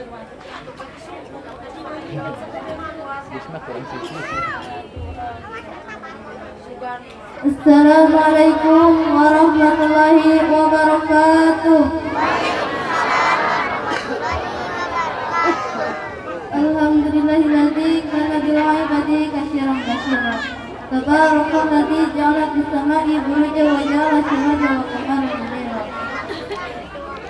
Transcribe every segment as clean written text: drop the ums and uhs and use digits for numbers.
Assalamualaikum warahmatullahi wabarakatuh. Alhamdulillahilladzi kana bil ibadi katsiran basira. Tabarakalladzi ja'ala fis sama'i burujan wa ja'ala sirajan wa qamaran munira.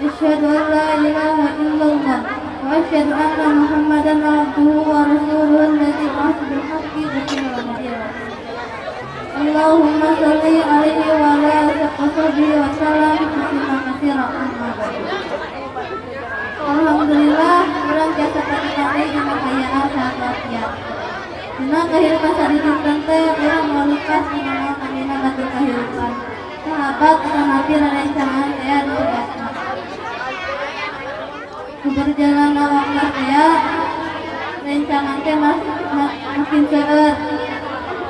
Asyhadu an la ilaha illallah wa asyhadu anna Muhammadan abduhu wa rasuluhu alladzi ba'atha bil haqqi basyiran wa nadhira. Allahumma shalli alaihi wa ala alihi wa sahbihi wa sallam tasliman katsira, amma ba'du. Alhamdulillah, urang tiasa panikmati dina kaayaan sehat walafiat. Dina kahirupan sadidinten teh urang moal lepas dina naon namina batur kahirupan. Sahabat atanapi rerencangan teh anu tegasna. Ku berjalanna waktu teh rencangan teh makin seueur.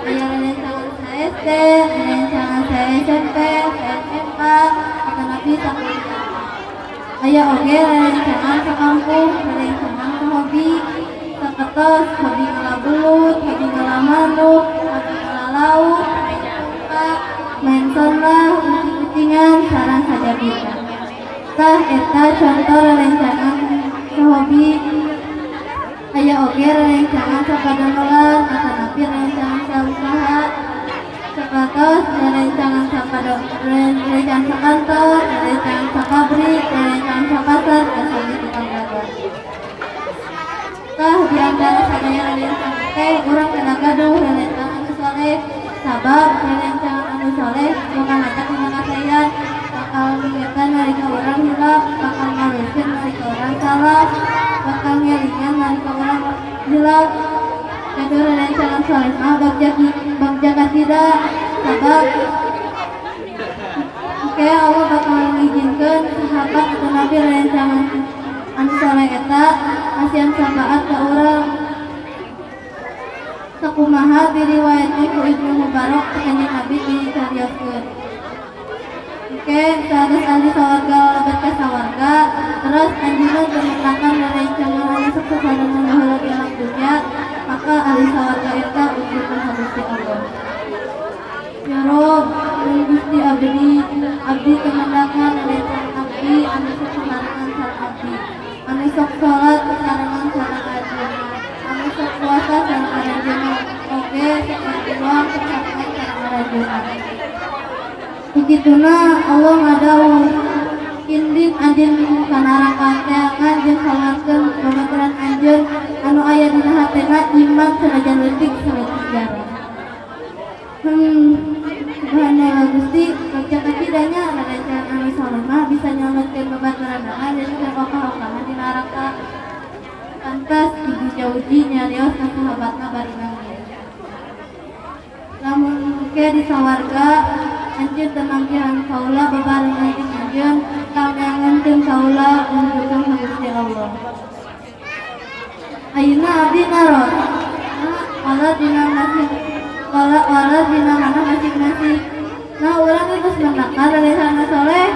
Aya rerencangan sa SD, rerencangan sa SMP, sa SMA, atanapi sakuliah. Aya oge rerencangan sakampung, rerencangan hobi, sapertos hobi ngala belut, hobi ngala manuk, hobi ngala lauk, main tongkat, main sonlah, kucing-kucingan, sareng sajabina. Tah, eta contoh rerencangan hobi. Aya oge rerencangan sapadamelan atanapi rerencangan sausaha, sapertos rerencangan rerencangan sakantor, rerencangan sapabrik, rerencangan sapasar, dan tukang dagang. Tah, di antara sadaya rerencangan teh urang kedah gaduh rerencangan anu soleh, sabab rerencangan anu soleh bakal ngajak dina kasaean, bakal ngingetan nalika urang hilap, bakal ngaluruskeun nalika urang salah, bakal ngelingan nalika urang hilap. Gaduh rerencangan soleh mah bagja bagja kasida, sabab kayak Allah bakal mengizinkan sahabat atanapi rerencangan anu soleh eta masihan syafaat ka urang, sakumaha diriwayatkeun ku Ibnu Mubarak, Kanjeng Nabi dicarioskeun. Oke, saatos ahli sawarga lebet ka sawarga, terus anjeunna memenangkan rerencangan anu sok sasarengan baheula di alam dunya, maka ahli sawarga eta unjukkeun ka Gusti Allah. Ya Rob, mun Gusti, abdi abdi teu mendakan rerencangan abdi anu sok sasarengan sareng abdi, anu sok salat sasarengan sareng aranjeunna, anu sok puasa sareng aranjeunna, oge sok berjuang sasarengan sareng aranjeunna. Begituna Allah ngadawuh, "Indit anjeun ka neraka, teangan jeung kaluarkeun babaturan anjeun anu aya dina hatena iman sanajan leutik saleutik jarah." Subhanallah Gusti, bagja kacidanya rerencangan anu soleh mah bisa nyalametkeun babaturanna dari okah-okahan di neraka. Pantas Ibu Jauji nyarios ka sahabatna bari nangis. "Lamun ke di sawarga anjeun teu manggihan kaula babarengan jeung anjeun, tangneangankeun kaula unjukeun ka Gusti Allah." Ayeuna abdi naros. Nah, wala dina masing wala wala dina mana masing-masing. Nah, urang geus mendakan rerencangan soleh.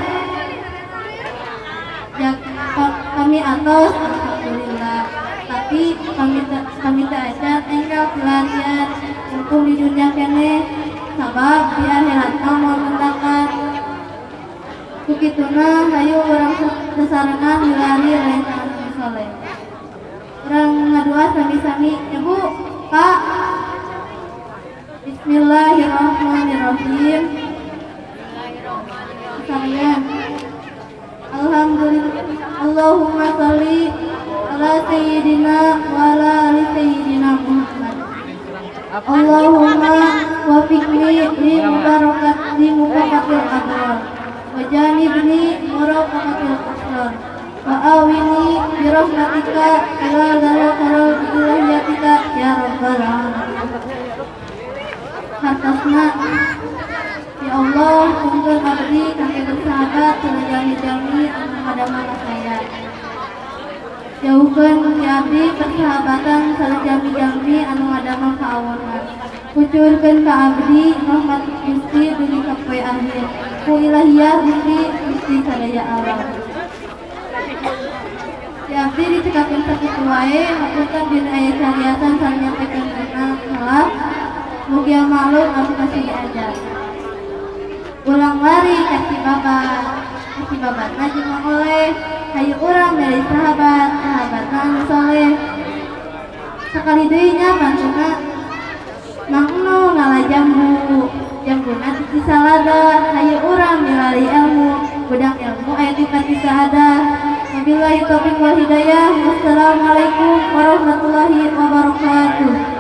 Ya, kami atos, alhamdulillah. Tapi kami teu acan enggal pilarian mumpung di dunia keneh, sabab di akhirat mah moal mendakan. Kukituna hayu urang sasarengan milari rerencangan anu soleh. Urang ngadua sami-sami ya, Bu, Pak. Bismillahirrahmanirrahim. Sarengan. Alhamdulillah. Allahumma sholli ala sayyidina wa ala ali sayyidina Muhammad. Allahumma wafiqni li mubarakat li mufaqatil abrar wa janibni murafaqatil asrar wa awini bi rahmatika ila darul bi ilahiyatika ya rabbal alamin. Hartosna, ya Allah, tuntun abdi kangge bersahabat sareng jalmi-jalmi anu ngadamel saya. Jauhkeun ti abdi persahabatan sareng jalmi-jalmi anu ngadamel kaawonan. Kucurkeun ka abdi rahmat Gusti dugi ka poe akhir. Ku ilahiyah Gusti, Gusti sadaya alam. Ti abdi. cekapkeun sakitu wae. Hapunten dina aya cariasan sareng nyampaikan dina salah. Mugia maklum, anu masih diajar. Ulang lari ka Cibabat, ka Cibabatna jeung Mang Oleh. Hayu urang milih sahabat, sahabatna anu soleh. Sakali deui nya pantuna. Mang Eno ngala jambu, jambuna ti Cisalada. Hayu urang milari ilmu, gudang ilmu aya di Pati Saadah. Wabillahi taufiq wal hidayah. Wassalamualaikum warahmatullahi wabarakatuh.